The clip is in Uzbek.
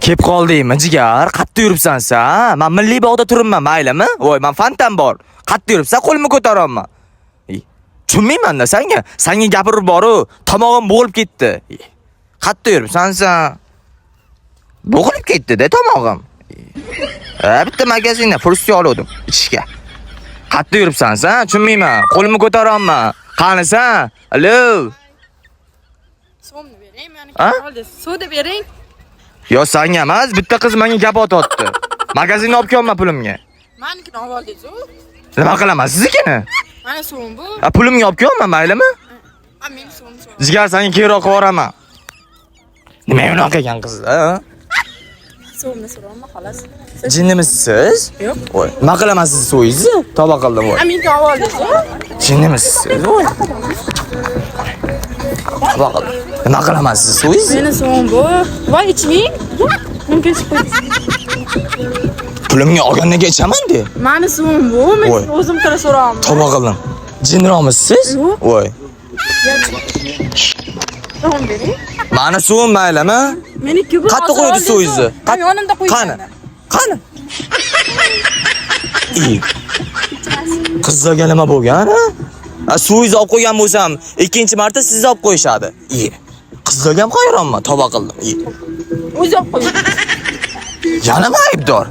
Kep qoldingmi, jigar? Qatta yuribsan sen? Man milliy bog'da turibman, maylimi? Voy, man fontan bor. Qatta yuribsan, qo'limni ko'taryapman. Tushunmayman-da senga. Senga gapirib boru, tomog'im bo'g'ilib ketdi. Qatta yuribsan sen? Bo'g'ilib ketdi-da tomog'im. Ha, bitta magazinda pul oldim ichishga. Qatta yuribsan sen? Tushunmayman. Qo'limni ko'taryapman. Qanisan? Alo. So'mni bering, meni A? oldi. Suvni bering. Yo, senga emas, bitta qiz menga gap otyapti. Magazinni olib kelyapman pulimga. Menikini olib oldingiz-u. Nima qilaman siznikini? Mana suvim bu. Ha, pulimga olib kelyapman, maylimi? Ha, meni suvim so'ng. Jigar, senga keyinroq qilib yuboraman. Nima unaqa ekan qiz, ha? Suvimni so'rayapman, xolos. Jinnimisiz siz? Yo'q. Voy, nima qilaman sizni suvingizni? Tavba qildim, voy. Ha, meniki olib oldingiz-u. Jinnimisiz siz? Voy. Tavba qildim. Nima qilaman sizni suvingizni? Meni suvim bu. Voy, ichmang. Mumkin ichib qo'ying. Pulimga olgandan keyin ichaman de. Mani suvim bu. Men Voy. o'zim kira so'rayapman. Tavba qildim. Jinniroqmisiz siz? Yo'q. Voy. Suvim bering. Mani suvim maylimi? Meniki bu. Qatta qo'ydi suvingizni? Ha, yonimda qo'ygan. Qani? Qani? Ey. Qizlarga nima bo'lgan, ha? Ha, suvingizni olib qo'ygan bo'lsam, ikkinchi marta sizni olib qo'yishadi. Ey. Qizlarga ham hayronman, tavba qildim. Ey. O'zi olib qo'ydi. Yana mi aybdor?